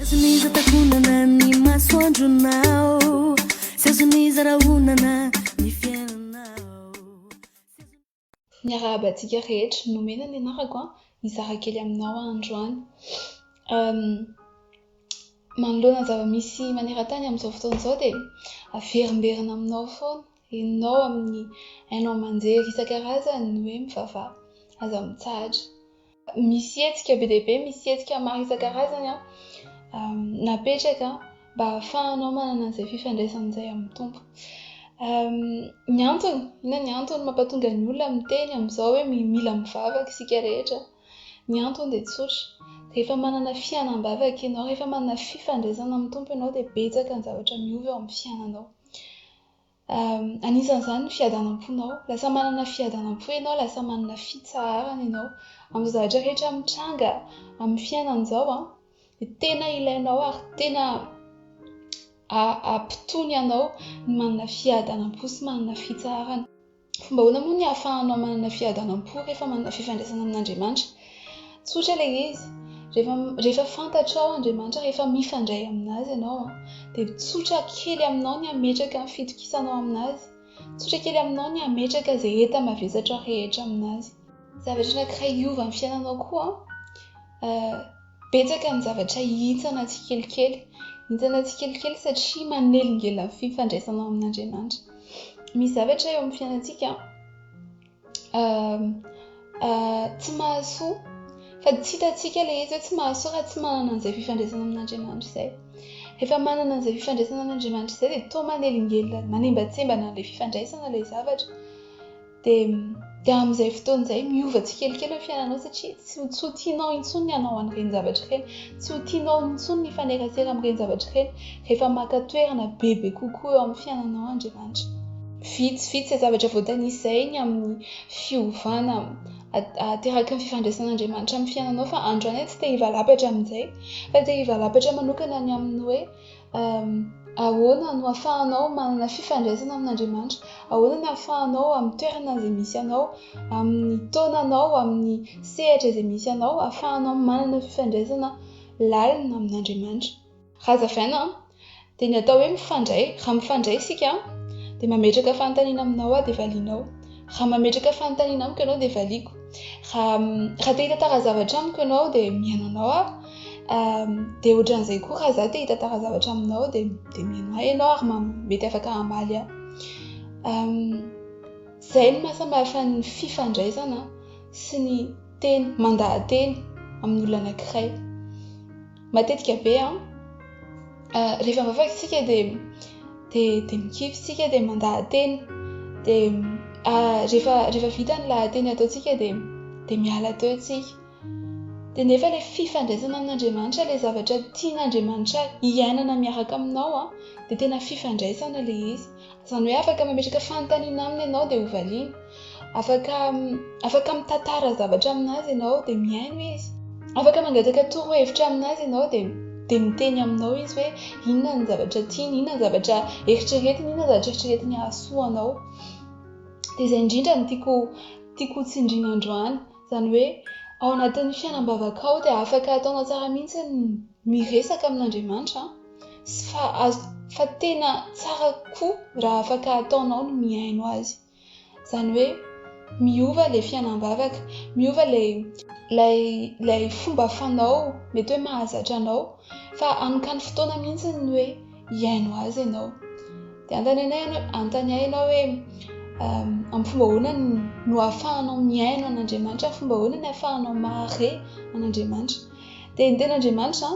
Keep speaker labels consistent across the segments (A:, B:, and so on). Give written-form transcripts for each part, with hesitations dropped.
A: Azon'iza takonana ny masoandronao Tsy azon'iza rahonana ny fiainanao.
B: Miarahaba antsika rehetra, nomena ny anarako an, hizara kely aminao aho androany. Manoloana ny zava-misy maneran-tany amin'izao fotoana izao dia averimberina aminao foana, henonao amin'ny haino aman-jery isan-karazany ny hoe mivavaha, aza mitsahatra. Misy hetsika be dia be, misy hetsika maro isan-karazany napetraka mba hahafahanao manana an'izay fifandraisana izay amin'ny Tompo. Ny antony, inona ny antony mampatonga ny olona miteny amin'izao hoe mila mivavaka isika rehetra? Ny antony dia tsotra, rehefa manana fiainam-bavaka ianao, rehefa manana fifandraisana amin'ny Tompo ianao dia betsaka ny zavatra miova eo amin'ny fiainanao. Anisan'izany ny fiadanam-ponao. Lasa manana fiadanam-po ianao, lasa manana fitsaharana ianao. Amin'izao zavatra rehetra mitranga amin'ny fiainana izao, dia tena ilainao ary tena hampitony anao ny manana fiadanam-po sy manana fitsaharana. Fomba ahoana moa ny ahafahanao manana fiadanam-po rehefa manana fifandraisana amin'Andriamanitra? Tsotra ilay izy, rehefa rehefa fantatrao Andriamanitra, rehefa mifandray amin'Azy ianao dia tsotra kely aminao ny hametraka ny fitokisanao amin'Azy, tsotra kely aminao ny hametraka izay enta-mavesatra rehetra amin'Azy. Zavatra anankiray hiova amin'ny fiainanao koa Betsaka ny zavatra hihintsana tsikelikely. Hihintsana tsikelikely satria manelingelina ny fifandraisanao amin'Andriamanitra. Misy zavatra eo amin'ny fiainantsika tsy mahasoa fa tsy hitantsika ilay izy hoe tsy mahasoa raha tsy manana an'izay fifandraisana amin'Andriamanitra izay. Rehefa manana an'izay fifandraisana amin'Andriamanitra izay dia toa manelingelina, manembantsembana an'ilay fifandraisana ilay zavatra. Dia dia amin'izay fotoana izay miova tsikelikely ny fiainanao satria tsy ho tsy ho tianao intsony ny hanao an'ireny zavatra ireny, tsy ho tianao intsony ny hifanerasera amin'ireny zavatra ireny rehefa maka toerana bebe kokoa eo amin'ny fiainanao Andriamanitra. Vitsivitsy izay zavatra voatanisa izay ny amin'ny fiovana ateraky ny fifandraisan'Andriamanitra amin'ny fiainanao fa androany aho tsy te hivalapatra amin'izay fa te hivalapatra manokana ny amin'ny hoe Ahoana no ahafahanao manana fifandraisana amin'Andriamanitra? Ahoana no ahafahanao amin'ny toerana izay misy anao, amin'ny taonanao, amin'ny sehatra izay misy anao, ahafahanao manana fifandraisana lalina amin'Andriamanitra? Raha hazavaina dia ny atao hoe mifandray, raha mifandray isika dia mametraka fanontaniana aminao aho dia valianao. Raha mametraka fanontaniana amiko ianao dia valiako. Raha raha te hitantara zavatra amiko ianao dia mihaino anao aho. Dia ohatran'izay koa raha izaho te hitantara zavatra aminao dia dia mihaino ahy ianao ary mety afaka hamaly ahy. Izay no mahasamihafa ny fifandraisana sy ny teny, mandaha-teny amin'ny olona anankiray. Matetika be an, rehefa mivavaka isika dia dia dia mikivy isika dia mandaha-teny. Dia rehefa rehefa vita ny lahateny ataontsika dia dia miala teo isika. Dia nefa ilay fifandraisana amin'Andriamanitra, ilay zavatra tian'Andriamanitra hiainana miaraka aminao an, dia tena fifandraisana ilay izy. Izany hoe afaka mametraka fanontaniana aminy ianao dia hovaliany. Afaka afaka mitantara zavatra aminazy ianao dia mihaino izy. Afaka mangataka torohevitra aminazy ianao dia dia miteny aminao izy hoe inona ny zavatra tiany, inona ny zavatra eritreretiny, inona ny zavatra eritreretiny hahasoa anao. Dia izay indrindra no tiako tiako hotsindriana androany. Izany hoe ao anatin'ny fiainam-bavakao dia afaka ataonao tsara mihitsy ny miresaka amin'Andriamanitra fa azo fa tena tsara koa raha afaka ataonao ny mihaino azy. Izany hoe miova ilay fiainam-bavaka, miova ilay ilay ilay fomba fanao mety hoe mahazatra anao fa anokany fotoana mihitsy ny hoe hihaino azy ianao. Dia anontaniana ianao, anontaniana ianao hoe amin'ny fomba ahoana no ahafahanao mihaino an'Andriamanitra, amin'ny fomba ahoana no ahafahanao mahare an'Andriamanitra. Dia ny tenin'Andriamanitra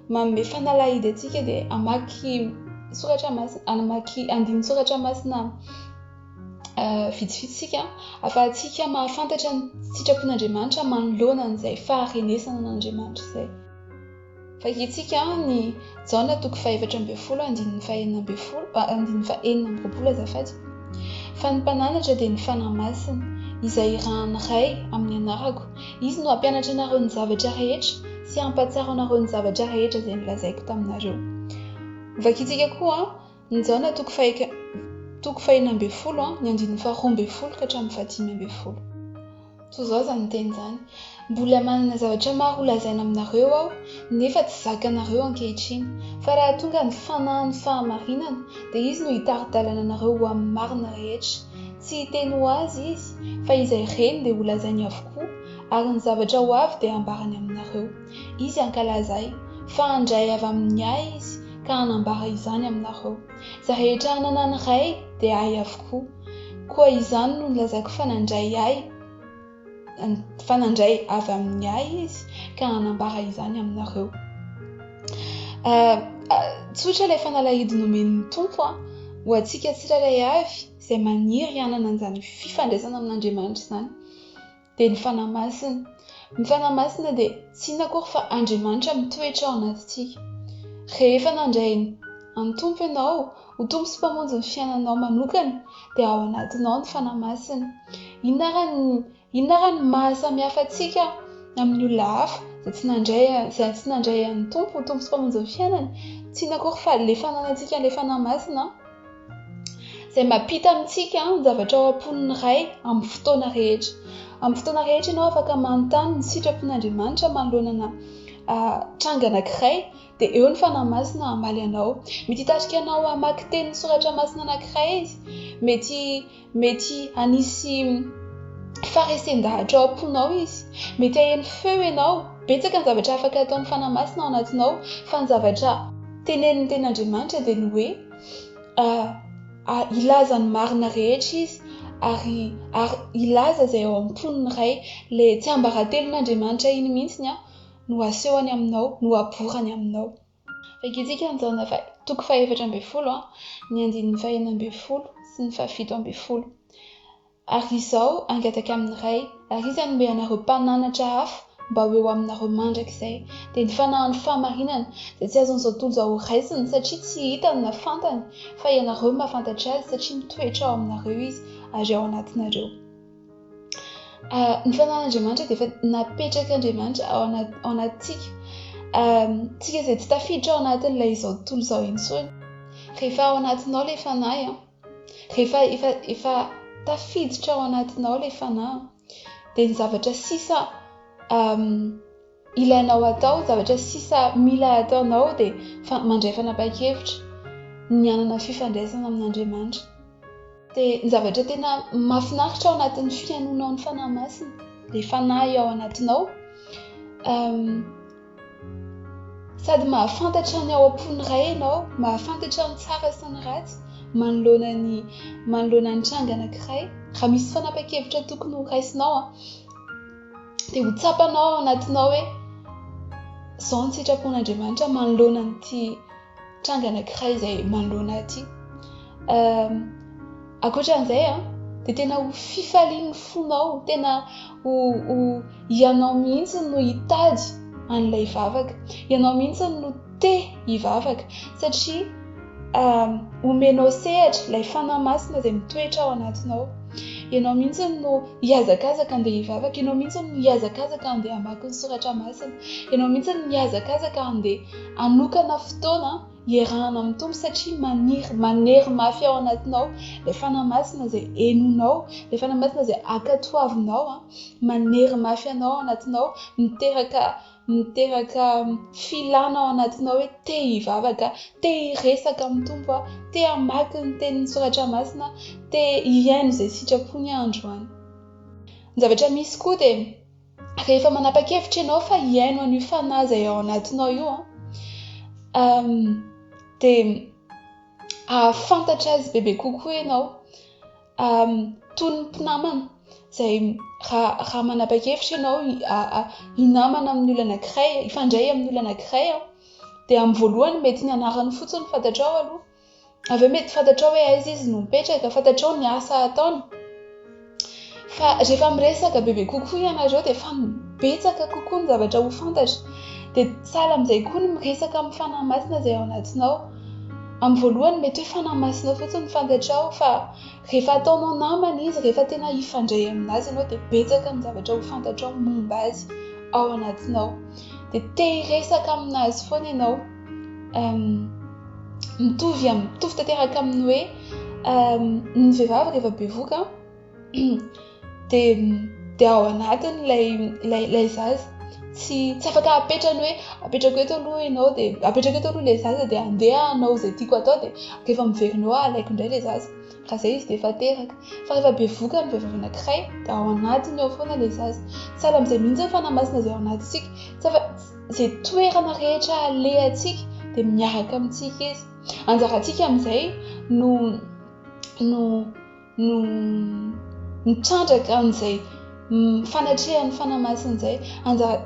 B: manome fanalahidy antsika dia hamaky soratra masina, hamaky andinin-tsoratra masina vitsivitsy isika ahafahantsika mahafantatra ny sitrapon'Andriamanitra manoloana an'izay faharenesana an'Andriamanitra izay. Vakintsika ny Jaona toko faha-14 andininy faha-16, andininy faha-26 azafady. Fa ny Mpananatra dia ny Fanahy Masina, izay irahan'ny Ray amin'ny anarako. Izy no hampianatra anareo ny zavatra rehetra sy hampahatsiaro anareo ny zavatra rehetra izay nolazaiko taminareo. Vakintsika koa ny Jaona toko faha toko faha-16 ny andininy faha-12 ka hatramin'ny faha-15. Toy izao izany teny izany. Mbola manana zavatra maro holazaina aminareo aho, nefa tsy zakanareo ankehitriny. Fa raha tonga ny Fanahin'ny fahamarinana, dia Izy no hitari-dalana anareo ho amin'ny marina rehetra. Tsy hiteny ho azy Izy, fa izay reny dia holazainy avokoa, ary ny zavatra ho avy dia hambarany aminareo. Izy hankalaza Ahy, fa handray avy amin'ny Ahy Izy ka hanambara izany aminareo. Izay rehetra ananan'ny Ray dia Ahy avokoa. Koa izany no nilazako fa nandray Ahy fa nandray avy amin'ny Ahy Izy ka hanambara izany aminareo. Tsotra ilay fanalahidy nomen'ny Tompo ho antsika tsirairay avy izay maniry hanana an'izany fifandraisana amin'Andriamanitra izany. Dia ny Fanahy Masina. Ny Fanahy Masina dia tsy inona akory fa Andriamanitra mitoetra ao anatintsika. Rehefa nandray an'ny Tompo ianao ho Tompo sy Mpamonjy ny fiainanao manokana dia ao anatinao ny Fanahy Masina. Inona ary ny inona ary ny maha samihafa antsika amin'ny olona hafa izay tsy nandray izay tsy nandray an'ny Tompo ho Tompo sy Mpamonjy ny fiainany? Tsy inona akory fa ilay fananantsika an'ilay Fanahy Masina izay mampita amintsika ny zavatra ao am-pon'ny Ray amin'ny fotoana rehetra. Amin'ny fotoana rehetra ianao afaka manontany ny sitrapon'Andriamanitra manoloana tranga anankiray dia eo ny Fanahy Masina hamaly anao. Mety hitarika anao hamaky tenin'ny soratra masina anankiray izy, mety mety hanisy faharesen-dahatra ao am-ponao izy, mety haheno feo ianao. Betsaka ny zavatra afaka ataon'ny Fanahy Masina ao anatinao, fa ny zavatra tenenin'ny Tenin'Andriamanitra dia ny hoe hilaza ny marina rehetra izy ary ary hilaza izay ao am-pon'ny Ray. Ilay tsiambaratelon'Andriamanitra iny mihitsy no asehony aminao, no aborany aminao. Vakintsika ny Jaona toko faha-14, ny andininy faha-16 sy ny faha-17. Ary izao hangataka amin'ny Ray, ary Izy hanome anareo mpananatra hafa mba ho eo aminareo mandrakizay, dia ny Fanahin'ny fahamarinana, izay tsy azon'izao tontolo izao horaisina, satria tsy hitany na fantany, fa ianareo no mahafantatra Azy, satria mitoetra ao aminareo Izy ary ao anatinareo. Ny Fanahin'Andriamanitra dia efa napetrak'Andriamanitra ao anatintsika. Tsika izay tsy tafiditra ao anatin'ilay izao tontolo izao intsony. Rehefa ao anatinao ilay Fanahy, rehefa efa efa tafiditra ao anatinao ilay Fanahy, dia ny zavatra sisa ilainao atao, zavatra sisa mila ataonao dia mandray fanapahan-kevitra ny hanana fifandraisana amin'Andriamanitra. Dia ny zavatra tena mahafinaritra ao anatin'ny fihainoanao ny Fanahy Masina, ilay Fanahy ao anatinao, sady mahafantatra ny ao am-pon'ny Ray ianao, mahafantatra ny tsara sy ny ratsy manoloana ny manoloana ny tranga anankiray. Raha misy fanapahan-kevitra tokony ho raisinao, dia ho tsapanao ao anatinao hoe izao ny sitrapon'Andriamanitra manoloana an'ity tranga anankiray izay manoloana ahy ity. Ankoatra an'izay dia tena ho fifalian'ny fonao, tena ho ho ianao mihitsy no hitady an'ilay vavaka, ianao mihitsy no te hivavaka satria omenao sehatra ilay Fanahy Masina izay mitoetra ao anatinao. Ianao mihitsy no hihazakazaka andeha hivavaka, ianao mihitsy no hihazakazaka andeha hamaky ny soratra masina, ianao mihitsy no hihazakazaka andeha hanokana fotoana hiarahana amin'ny Tompo satria maniry, manery mafy ao anatinao ilay Fanahy Masina izay henonao, ilay Fanahy Masina izay ankatoavinao, manery mafy anao ao anatinao, miteraka miteraka filana ao anatinao hoe te hivavaka, te hiresaka amin'ny Tompo aho, te hamaky ny tenin'ny Soratra Masina aho, te hihaino izay sitrapony aho androany. Ny zavatra misy koa dia rehefa manapa-kevitra ianao fa hihaino an'io fanahy izay ao anatinao io an, dia hahafantatra azy bebe kokoa ianao. Toy ny mpinamana izay raha raha manapa-kevitra ianao hinamana amin'ny olona anankiray, hifandray amin'ny olona anankiray dia amin'ny voalohany mety ny anarany fotsiny no fantatrao aloha. Avy eo mety fantatrao hoe aiza izy no mipetraka, fantatrao ny asa ataony. Fa rehefa miresaka bebe kokoa ianareo dia efa betsaka kokoa ny zavatra ho fantatra. Dia sahala amin'izay koa ny miresaka amin'ny Fanahy Masina izay ao anatinao. Amin'ny voalohany mety hoe Fanahy Masina fotsiny no fantatrao fa rehefa ataonao namana izy, rehefa tena hifandray aminazy ianao dia betsaka ny zavatra ho fantatrao momba azy ao anatinao. Dia te hiresaka aminazy foana ianao. Mitovy mitovy tanteraka amin'ny hoe ny vehivavy rehefa bevohoka dia. Dia ao anatiny ilay ilay ilay zaza. Tsy tsy afaka apetrany hoe apetrako eto aloha ianao dia apetrako eto aloha ilay zaza dia andeha hanao izay tiako atao dia rehefa miverina eo aho alaiko indray ilay zaza. Raha izay izy dia efa teraka. Fa rehefa bevohoka ny vehivavy anankiray dia ao anatiny ao foana ilay zaza. Sahala amin'izay mihitsy ny Fanahy Masina izay ao anatintsika. Tsy afa izay toerana rehetra alehantsika dia miaraka amintsika izy. Anjarantsika amin'izay no no no mitrandraka an'izay fanatrehan'ny Fanahy Masina izay.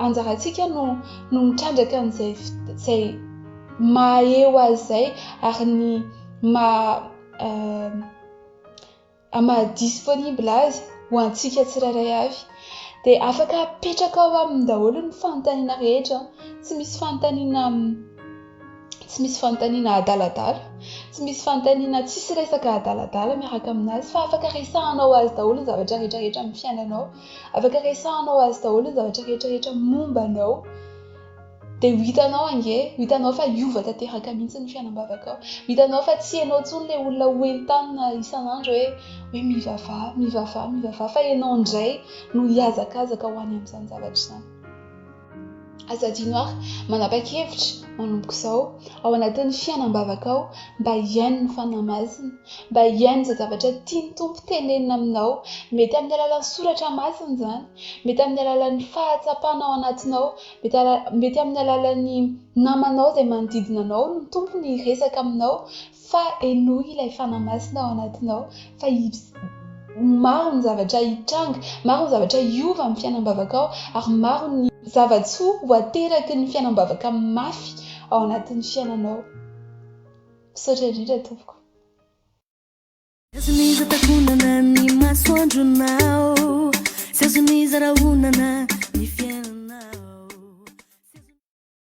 B: Anjarantsika no no mitrandraka an'izay izay maha eo azy izay ary ny maha maha disponible azy ho antsika tsirairay avy. Dia afaka apetraka ao aminy daholo ny fanontaniana rehetra, tsy misy fanontaniana tsy misy fanontaniana adaladala, tsy misy fanontaniana tsisy resaka adaladala miaraka aminazy fa afaka resahanao azy daholo ny zavatra rehetra rehetra amin'ny fiainanao, afaka resahanao azy daholo ny zavatra rehetra rehetra momba anao. Dia ho hitanao ange, ho hitanao fa hiova tanteraka mihitsy ny fiainam-bavakao. Ho hitanao fa tsy ianao intsony ilay olona ho entanina isan'andro hoe hoe mivavaha, mivavaha, mivavaha fa ianao indray no hihazakazaka ho any amin'izany zavatra izany. Aza adino ary, manapa-kevitra manomboka izao, ao anatin'ny fiainam-bavakao, mba hihaino ny Fanahy Masina, mba hihaino izay zavatra tian'ny Tompo tenenina aminao. Mety amin'ny alalan'ny soratra masina izany, mety amin'ny alalan'ny fahatsapana ao anatinao, Mety amin'ny alalan'ny namanao izay manodidina anao no tompony hiresaka aminao fa henoy ilay Fanahy Masina ao anatinao fa maro ny zavatra hitranga, maro ny zavatra hiova amin'ny fiainam-bavakao ary maro ny zava-tsoa ho ateraky ny fiainam-bavaka mafy ao anatin'ny fiainanao. Misaotra indrindra tompoko.
A: Azon'iza takonana ny masoandronao, sy azon'iza rahonana ny fiainanao.